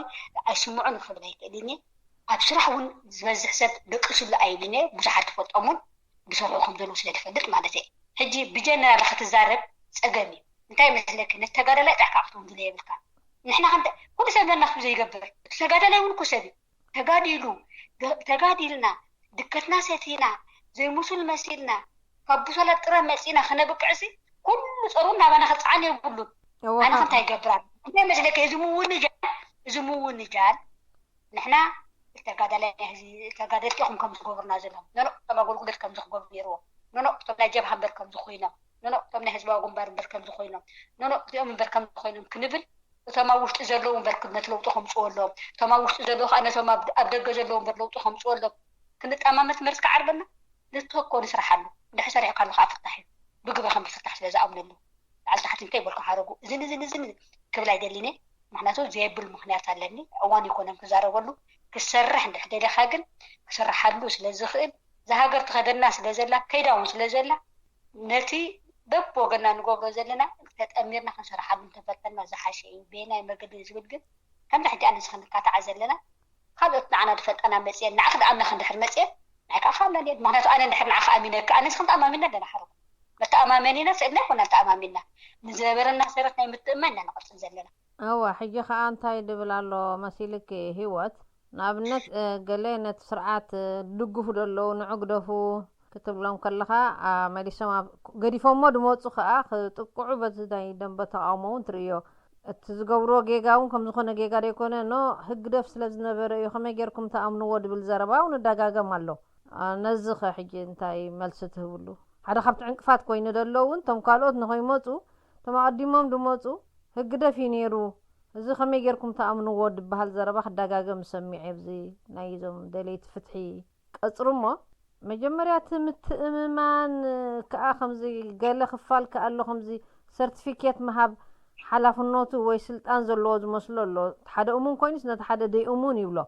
ኣይስምዑን ክብል ኣይክእልን እየ። ኣብ ስራሕ እውን ዝበዝሕ ሰብ ደቂሱሉ ኣይብልን እየ። ብዙሓት ትፈልጦም እውን ዝሰርሑ ከም ዘለዉ ስለ ትፈልጥ ማለት እየ። ሕጂ ብጀነራል ክትዛረብ ፀገም እዩ። እንታይ መስለኪ ነቲ ተጋዳላይ ጥራሕ ከዓ ክትውንጅሎ የብልካ። ንሕና ከም ኩሉ ሰብ ነናቱ ዘይገብር እቲ ተጋዳላይ እውን እኮ ሰብ እዩ። ተጋዲሉ ተጋዲልና ድከትና ሰቲና ዘይምሱል መሲልና ካብ ብሶላት ጥረ መፂና ክነብቅዕሲ ኩሉ ፀሩ ናባና ክፀዓን የብሉን። ኣነ እንታይ ይገብራል እንታይ መስለኪ እዚ ምውንጃል እዚ ምውንጃል ንሕና ተጋዳላይ ተጋደልቲ ኢኹም ከም ዝገብሩና ዘለኹም ኖኖ እቶም ኣገልግሎት ከም ዝክገብሩ ነይርዎም ኖኖ እቶም ናይ ጀብሃ እምበር ከም ዝኾይኖም ኖኖ እቶም ናይ ህዝባዊ ግንባር እምበር ከም ዝኾይኖም ኖኖ እዚኦም እምበር ከም ዝኾይኖም ክንብል እቶም ኣብ ውሽጢ ዘለዉ እምበር ነቲ ለውጢ ከምፅዎ ኣለዎም እቶም ኣብ ውሽጢ ዘለዉ ከዓ ነቶም ኣብ ደገ ዘለዉ እምበር ለውጢ ከምፅዎ ኣለዎም ክንጠማመት መርስ ክዓርበና ንተኮ ንስራሓሉ እንድሕር ሰሪሕካ ኣለካ ፍታሕ እዩ ብግብሪ ከም ዝፍታሕ ስለ ዝኣምነሉ ላዕሊ ታሕቲ እንታይ ይበልኩ ሓረጉ እዝን እዝን እዝን ክብል ኣይደልን እየ ምክንያቱ ዘየብል ምክንያት ኣለኒ እዋን ይኮነን ክዛረበሉ ክሰርሕ እንድሕር ደሊካ ግን ክስርሓሉ ስለ ዝኽእል እዛ ሃገር ትኸደና ስለ ዘላ ከይዳ እውን ስለ ዘላ ነቲ በብ ወገና ንገብሮ ዘለና ተጠሚርና ክንሰርሓሉ እንተፈተና ዝሓሸ እዩ በየናይ መገዲ ዝብል ግን ከምዚ ሕጂ ኣነ ንስኽን ንካታዓ ዘለና ካልኦት ንዓና ዝፈልጣና መፅየን ንዓኺ ዝኣምናኺ እንድሕር መፅየን ናይ ከዓ ካብ መን ምክንያቱ ኣነ እንድሕር ንዓኺ ኣሚነኪ ኣነ ንስኽን ተኣማሚና ኣለና ሓረጉ መተኣማመኒና ስእልና ይኮና ተኣማሚና ንዝነበረና ሰረት ናይ ምትእማን ኢና ንቐፅል ዘለና እወ ሕጂ ከዓ እንታይ ድብል ኣሎ መሲልኪ ሂወት ንኣብነት ገለ ነቲ ስርዓት ድግፉ ደለዉ ንዑ ግደፉ ክትብሎም ከለኻ መሊሶም ገዲፎሞ ድመፁ ከዓ ክጥቅዑ በቲ ናይ ደንበ ተቃውሞ እውን ትርእዮ እቲ ዝገብርዎ ጌጋ እውን ከም ዝኾነ ጌጋ ዘይኮነ ኖ ህግደፍ ስለ ዝነበረ እዩ ከመይ ጌርኩም ተኣምንዎ ድብል ዘረባ እውን እዳጋገም ኣሎ ነዚ ኸ ሕጂ እንታይ መልሲ ትህብሉ ሓደ ካብቲ ዕንቅፋት ኮይኑ ደሎ እውን እቶም ካልኦት ንኸይመፁ እቶም ኣቐዲሞም ድመፁ ህግደፍ እዩ ነይሩ እዚ ከመይ ጌርኩም ተኣምንዎ ድበሃል ዘረባ ክዳጋገም ሰሚዐ ኣብዚ ናይ ዞም ደለይቲ ፍትሒ ቀፅሩ እሞ መጀመርያ እቲ ምትእምማን ከዓ ከምዚ ገለ ክፋል ከዓ ኣሎ ከምዚ ሰርቲፊኬት ምሃብ ሓላፍነቱ ወይ ስልጣን ዘለዎ ዝመስሎ ኣሎ ሓደ እሙን ኮይኑስ ነቲ ሓደ ደይ እሙን ይብሎ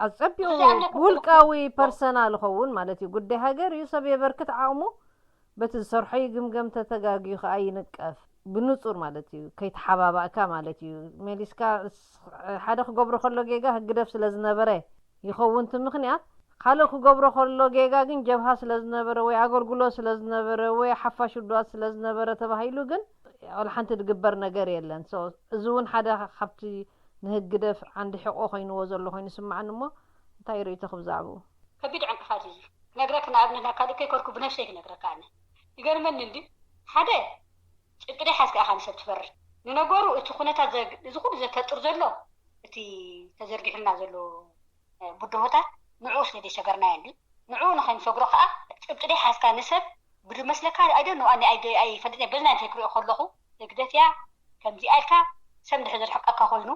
ኣፀቢቑ ውልቃዊ ፐርሰናል ይኸውን ማለት እዩ ጉዳይ ሃገር እዩ ሰብ የበርክት ዓቕሙ በቲ ዝሰርሖ ይግምገም ተተጋግዩ ከዓ ይንቀፍ ብንፁር ማለት እዩ ከይተሓባባእካ ማለት እዩ መሊስካ ሓደ ክገብሮ ከሎ ጌጋ ህግደፍ ስለ ዝነበረ ይኸውን እቲ ምኽንያት ካልእ ክገብሮ ከሎ ጌጋ ግን ጀብሃ ስለ ዝነበረ ወይ ኣገልግሎት ስለ ዝነበረ ወይ ሓፋሽ ውድባት ስለ ዝነበረ ተባሂሉ ግን ወላ ሓንቲ ዝግበር ነገር የለን እዚ እውን ሓደ ካብቲ ንህግደፍ ዓንዲ ሕቆ ኮይንዎ ዘሎ ኮይኑ ስማዓኒ እሞ እንታይ ርእይቶኺ ብዛዕባኡ ከቢድ ዕንቅፋት እዩ ክነግረክ ንኣብነት ናብ ካልእ ከይከድኩ ብነፍሰይ ክነግረካ ኣነ ይገርመኒ እንዲ ሓደ ጭብጢ ሓዝካ ኢኻ ንሰብ ትፈርድ ንነገሩ እቲ ኩነታት እዚ ኩሉ ዘፈጥር ዘሎ እቲ ተዘርጊሑልና ዘሎ ብድሆታት ንዕኡ ስለ ዘይሰገርናዮ እንዲ ንዕኡ ንኸይንሰግሮ ከዓ ጭብጢ ሓዝካ ንሰብ ብድመስለካ ኣይደ ንኣኒ ኣይፈልጥ በዚ ናይ ክሪኦ ከለኹ ህግደፍ እያ ከምዚኣ ኢልካ ሰብ እንድሕር ዝርሕቀካ ኮይኑ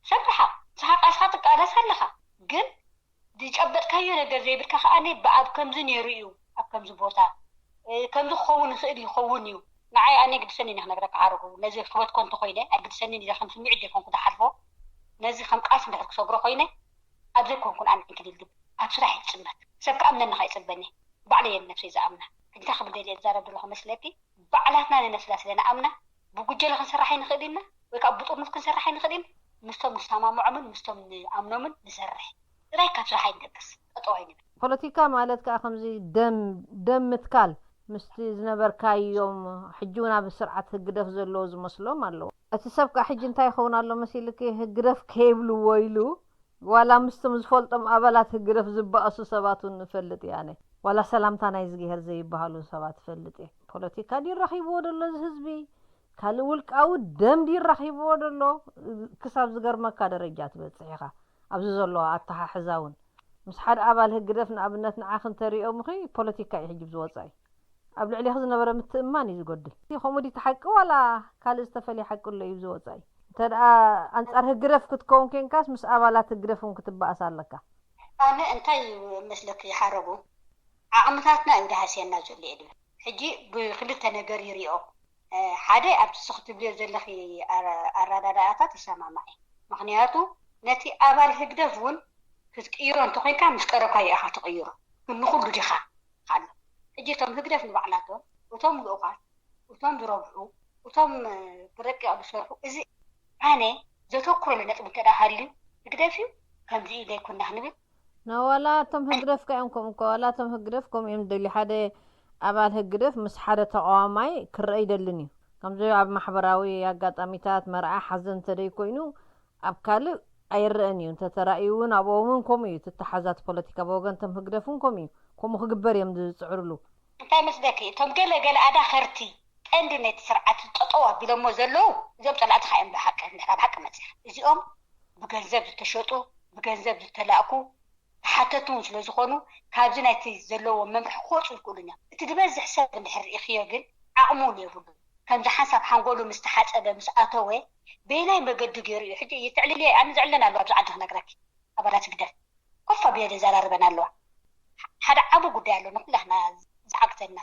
ሰብ ርሓቕ ንስኻ ቃልስኻ ትቃለስ ኣለኻ ግን ዝጨበጥካዮ ነገር ዘይብልካ ከኣ ብኣብ ከምዚ ነይሩ እዩ ኣብ ከምዚ ቦታ ከምዚ ክኸውን ይኽእል ይኸውን እዩ ንዓይ ኣነ ግድሰኒ እየ ክነግረካ ሓረጉ ነዚ ክበትኮ እንተኮይነ ኣይግድሰኒ እየ ከም ስምዒት ዘይኮንኩ ዝሓልፎ ነዚ ከም ቃልሲ እንድሕር ክሰግሮ ኮይነ ኣብ ዘይኮንኩን ኣነ ዕንክሊል ኣብ ስራሕ ይፅመት ሰብ ክኣምነኒ ከይፅበኒ ባዕለይ እየ ንነብሰይ ዝኣምና እንታይ ክብል ደልየ ዝዛረብ ዘለኹ መስለኪ ባዕላትና ንነብስና ስለ ንኣምና ብጉጀለ ክንሰርሕ ኣይንኽእል ኢና ወይ ከዓ ብጥርኑፍ ክንሰርሕ ኣይንኽእል ኢና ምስቶም ንሰማምዖምን ምስቶም ንኣምኖምን ንሰርሕ ጥራይ ካብ ስራሕ ኣይንደቅስ ጠጠው ኣይንብል ፖለቲካ ማለት ከዓ ከምዚ ደም ደም ምትካል ምስቲ ዝነበርካዮም ሕጂ እውን ኣብ ስርዓት ህግደፍ ዘለዎ ዝመስሎም ኣለዉ። እቲ ሰብ ከዓ ሕጂ እንታይ ይኸውን ኣሎ መሲልኪ ህግደፍ ከይብልዎ ኢሉ ዋላ ምስቶም ዝፈልጦም ኣባላት ህግደፍ ዝበኣሱ ሰባት እውን ንፈልጥ እየ ኣነ። ዋላ ሰላምታ ናይ ዝግሄር ዘይበሃሉ ሰባት እፈልጥ እየ። ፖለቲካ ድዩ ረኺብዎ ደሎ እዚ ህዝቢ? ካልእ ውልቃዊ ደም ድዩ ረኺብዎ ደሎ? ክሳብ ዝገርመካ ደረጃ ትበጽሕ ኢኻ። ኣብዚ ዘሎ ኣተሓሕዛ እውን ምስ ሓደ ኣባል ህግደፍ ንኣብነት ንዓኺ እንተሪኦምኺ ፖለቲካ እዩ ሕጂ ዝወጻኢ። ኣብ ልዕሌኺ ዝነበረ ምትእምማን እዩ ዝጎድል። ከምኡ ድዩ እቲ ሓቂ ዋላ ካልእ ዝተፈልየ ሓቂ ኣሎ እዩ ዝወጻኢ? እንተ ደኣ ኣንጻር ህግደፍ ክትከውን ኮንካስ ምስ ኣባላት ህግደፍ እውን ክትበኣስ ኣለካ። ኣነ እንታይ መስለኪ ሓረጉ ዓቕምታትና እዩ ደሃስየና ዘሎ እየ ድብል። ሕጂ ብክልተ ነገር ይሪኦ። ሓደ ኣብቲ ንስኺ ትብልዮ ዘለኺ ኣረ- ኣረዳድኣታት ይሰማማዕ እየ። ምኽንያቱ ነቲ ኣባል ህግደፍ እውን ክትቅይሮ እንተኮንካ ምስ ቀረብካዮ ኢኻ ትቕይሮ። ግን ንኹሉ ዲኻ ኣሎ። ሕጂ እቶም ህግደፍ ንባዕላቶም እቶም ልኡኻት እቶም ዝረብሑ እቶም ረቂቕ ዝሰርሑ እዚ ኣነ ዘተኩረሉ ነጥቢ እንተ ደኣ ሃልዩ ህግደፍ እዩ ከምዚ ኢለ ኣይኮና ክንብል ናዋላ እቶም ህግደፍ ከ እዮም ከምኡ እኮ ዋላ እቶም ህግደፍ ከምኡ እዮም ደልዩ ሓደ ኣባል ህግደፍ ምስ ሓደ ተቃዋማይ ክረአ ይደልን እዩ። ከምዚ ኣብ ማሕበራዊ ኣጋጣሚታት መርዓ ሓዘን እንተደይ ኮይኑ ኣብ ካልእ ኣይረአን እዩ። እንተተራእዩ እውን ኣብኦም እውን ከምኡ እዩ። እቲ ተሓዛት ፖለቲካ ብወገን እቶም ህግደፍ እውን ከምኡ እዩ። ከምኡ ክግበር እዮም ዝፅዕርሉ። እንታይ መስለኪ እቶም ገለ ገለ ኣዳኸርቲ ቀንዲ ነቲ ስርዓት ጠጠው ኣቢሎሞ ዘለዉ እዚኦም ፀላእትኻ እዮም ብሓቂ እንድሕር ኣብ ሓቂ መፂኻ እዚኦም ብገንዘብ ዝተሸጡ ብገንዘብ ዝተላእኩ ተሓተቲ እውን ስለዝኾኑ ካብዚ ናይቲ ዘለዎም መምርሒ ክወፁ ይክእሉን እዮም። እቲ ዝበዝሕ ሰብ እንድሕር ርኢኽዮ ግን ዓቕሚ እውን የብሉን። ከምዚ ሓንሳብ ሓንጎሉ ምስ ተሓፀበ ምስ ኣተወ በየናይ መገዲ ገይሩ እዩ ሕጂ እየ ተዕልልየ ኣነ ዘዕልለን ኣለዋ ኣብዚ ዓዲ ክነግረኪ ኣባላት ህግደፍ ኮፍ ኣቢለ ዘራርበን ኣለዋ። ሓደ ዓቢ ጉዳይ ኣሎ ንኩላትና ዝዓግተና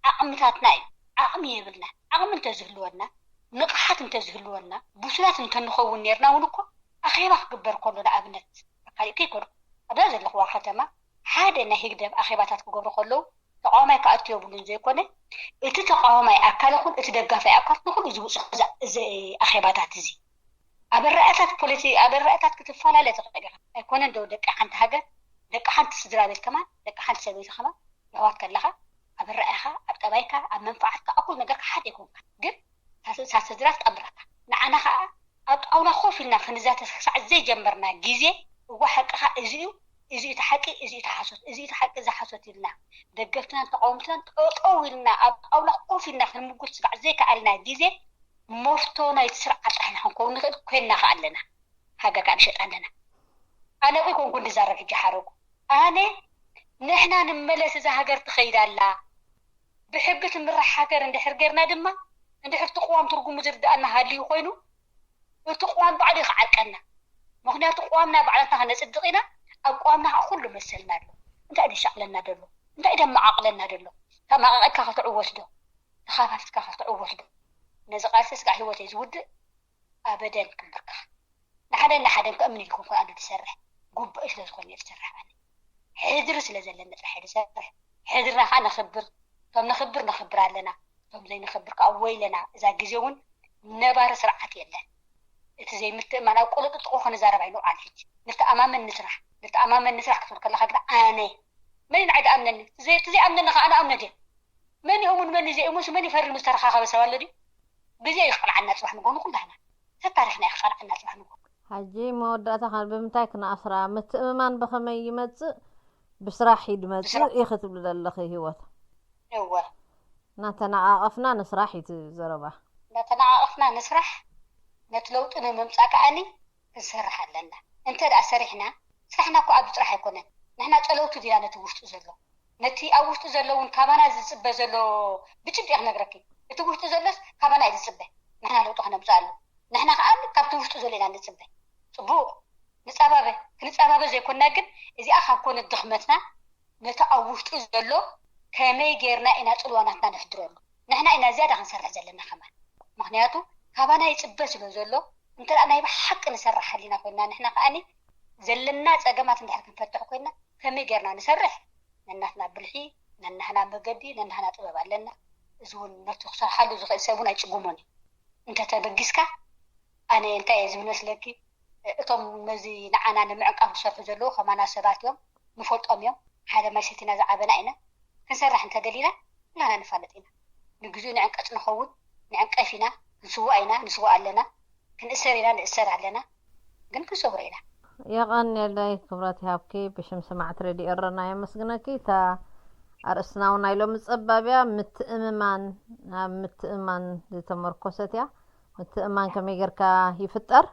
ዓቕምታትና እዩ። ዓቕሚ የብልና። ዓቕሚ እንተዝህልወና ንቕሓት እንተዝህልወና ብሱላት እንተንኸውን ነርና እውን እኮ ኣኼባ ክግበር ከሎ ንኣብነት ኣካሊእከ ይኮኑ ኣብዛ ዘለኽዋ ከተማ ሓደ ናይ ህግደፍ ኣኼባታት ክገብሩ ከለዉ ተቃዋማይ ክኣቱ የብሉን ዘይኮነ እቲ ተቃዋማይ ኣካል ይኹን እቲ ደጋፋይ ኣካል ንኩሉ ዝብፅሑ ኣኼባታት እዚ ኣበራእያታት ፖለቲ ኣበራእያታት ክትፈላለ ትኽእል ኢኻ ኣይኮነን ዶ ደቂ ሓንቲ ሃገር ደቂ ሓንቲ ስድራ ቤት ከማን ደቂ ሓንቲ ሰበይቲ ከማን የሕዋት ከለኻ ኣበራእያኻ ኣብ ጠባይካ ኣብ መንፋዓትካ ኣብ ኩሉ ነገርካ ሓደ ይኮንካ ግን እታ ስድራ ትጠምረካ ንዓና ከዓ ኣብ ጣውላ ኮፍ ኢልና ክንዛተ ክሳዕ ዘይጀመርና ግዜ እዋ ሓቅኻ እዚ እዩ እዚ እቲ ሓቂ እዚ እቲ ሓሶት እዚ እቲ ሓቂ እዚ ሓሶት ኢልና ደገፍትናን ተቃወምትናን ጠጠው ኢልና ኣብ ጣውላ ኮፍ ኢልና ክንምጉት ስጋዕ ዘይከኣልና ግዜ መፍቶ ናይቲ ስርዓት ጥራሕ ኢና ክንከውን ንኽእል ኮይንና ከ ኣለና ሃገር ከኣ ንሸጥ ኣለና ኣነ ቆይ ኮንኩ እንድዛረብ ሕጂ ሓረጉ ኣነ ንሕና ንመለስ እዛ ሃገር ትኸይድ ኣላ ብሕጊ ትምራሕ ሃገር እንድሕር ጌርና ድማ እንድሕር እቲ ቅዋም ትርጉሙ ዝርድኣና ሃልዩ ኮይኑ እቲ ቅዋም ባዕሉ እዩ ክዓርቀና ምኽንያቱ ቅዋምና ባዕላትና ከነፅድቕ ኢና ኣብ ቅዋምና ከዓ ኩሉ መሰልና ኣሎ እንታይ ደሻቕለና ደሎ እንታይ ደመዓቕለና ደሎ ተማቓቒልካ ክትዕወት ዶ ተኻፋፊልካ ክትዕወት ዶ ነዚ ቃልሲ ስጋዕ ህይወተይ ዝውድእ ኣበደን ክምብርከኽ ንሓደን ንሓደን ከእምን ኢልኩም ኮን ኣነ ዝሰርሕ ጉባኤ ስለ ዝኾነ ዝሰርሕ ኣነ ሕድሪ ስለ ዘለኒ ጥራሕ ዝሰርሕ ሕድርና ከዓ ነኽብር እቶም ነኽብር ነኽብር ኣለና እቶም ዘይነኽብር ከዓ ወይለና እዛ ግዜ እውን ነባሪ ስርዓት የለን እቲ ዘይምትእማን ኣብ ቆሎ ጥጥቆ ክንዛረብ ኣይንውዓል ሕጂ ንተኣማመን ንስራሕ ንተኣማመን ንስራሕ ክትብል ከለካ ግን ኣነ መን ንዓይ ደኣምነኒ እቲ ዘይኣምነኒ ከዓ ኣነ ኣምነ ድየ መን ይእሙን መን ዘይእሙንስ መን ይፈርም ዝተረኻኸበ ሰብ ኣሎ ድዩ ግዜ እዩ ክቐልዓና ፅባሕ ንጎ ንኩላህና ተታሪኽና እዩ ክቐልዓና ፅባሕ ንጎ ሓጂ መወዳእታ ከ ብምንታይ ክነኣስራ ምትእምማን ብኸመይ ይመፅእ ብስራሕ እዩ ድመፅእ ኢኺ ትብሊ ዘለኺ ህይወት እወ እናተነቓቐፍና ንስራሕ እዩ ዘረባ እናተነቓቐፍና ንስራሕ ነቲ ለውጢ ንምምፃእ ከኣኒ ክንሰርሕ ኣለና እንተ ደኣ ሰሪሕና ስራሕና እኮ ኣብዚ ጥራሕ ኣይኮነን ንሕና ጸለውቲ ዲና ነቲ ውሽጡ ዘሎ ነቲ ኣብ ውሽጡ ዘሎ እውን ካባና ዝጽበ ዘሎ ብጭብጢ ክነግረኪ እቲ ውሽጡ ዘሎስ ካባና እዩ ዝጽበ ንሕና ለውጢ ክነምጽኣሉ ንሕና ከኣ ካብቲ ውሽጡ ዘሎ ኢና ንጽበ ጽቡቕ ንጸባበ ክንጸባበ ዘይኮንና ግን እዚኣ ካብ ኮነት ድኽመትና ነቲ ኣብ ውሽጡ ዘሎ ከመይ ጌርና ኢና ጽልዋ ናትና ነሕድረሉ ንሕና ኢና ዝያዳ ክንሰርሕ ዘለና ከማን ምኽንያቱ ካባና ይጽበ ስለ ዘሎ እንተ ናይ ብሓቂ ንሰርሕ ሓሊና ኮይና ንሕና ከኣኒ ዘለና ጸገማት እንድሕር ክንፈትሕ ኮይና ከመይ ጌርና ንሰርሕ ነናትና ብልሒ ነናህና መገዲ ነናህና ጥበብ ኣለና እዚ እውን ነቲ ክሰርሓሉ ዝኽእል ሰብ እውን ኣይጭጉሞን እዩ እንተተበጊስካ ኣነ እንታይ እየ ዝብል መስለኪ እቶም ነዚ ንዓና ንምዕቃብ ዝሰርሑ ዘለዉ ከማና ሰባት እዮም ንፈልጦም እዮም ሓደ ማይ ሰቲና ዝዓበና ኢና። ክንሰርሕ እንተደሊና ኩላና ንፋለጥ ኢና። ንግዚኡ ንዕንቀጽ ንኸውን፣ ንዕንቀፍ ኢና፣ ክንስዋእ ኢና፣ ንስዋእ ኣለና፣ ክንእሰር ኢና፣ ንእሰር ኣለና፣ ግን ክንሰውሮ ኢና። የቐንየለይ፣ ክብረት ይሃብኪ። ብሽም ሰማዕቲ ሬድዮ ኤረና የመስግነኪ። እታ ኣርእስትና እውን ናይ ሎሚ ጸባብ እያ፣ ምትእምማን። ኣብ ምትእምማን ዝተመርኮሰት እያ። ምትእምማን ከመይ ጌርካ ይፍጠር?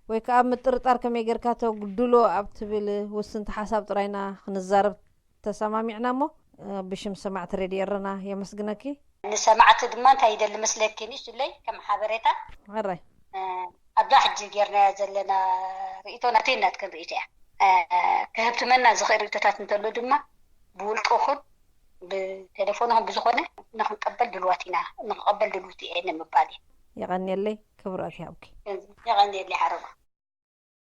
ወይ ከዓ ምጥርጣር ከመይ ጌርካ ተጉድሎ ኣብ ትብል ውስንቲ ሓሳብ ጥራይና ክንዛረብ ተሰማሚዕና እሞ፣ ብሽም ሰማዕቲ ሬድዮ ኤረና የመስግነኪ። ንሰማዕቲ ድማ እንታይ ይደሊ መስለኪ? ንሱለይ ከም ሓበሬታ፣ ሕራይ። ኣብዛ ሕጂ ጌርናያ ዘለና ርእይቶ ናተይ ናትክን ርእይቶ እያ። ክህብትመና ዝኽእል ርእይቶታት እንተሎ ድማ ብውልቂ ኹን ብቴሌፎን ኹን ብዝኾነ ንኽንቀበል ድልዋት ኢና፣ ንኽቐበል ድልውቲ እየ ንምባል እየ። የቐንየለይ፣ ክብረት ይሃብኪ። የቐንየለይ ሓረጎ።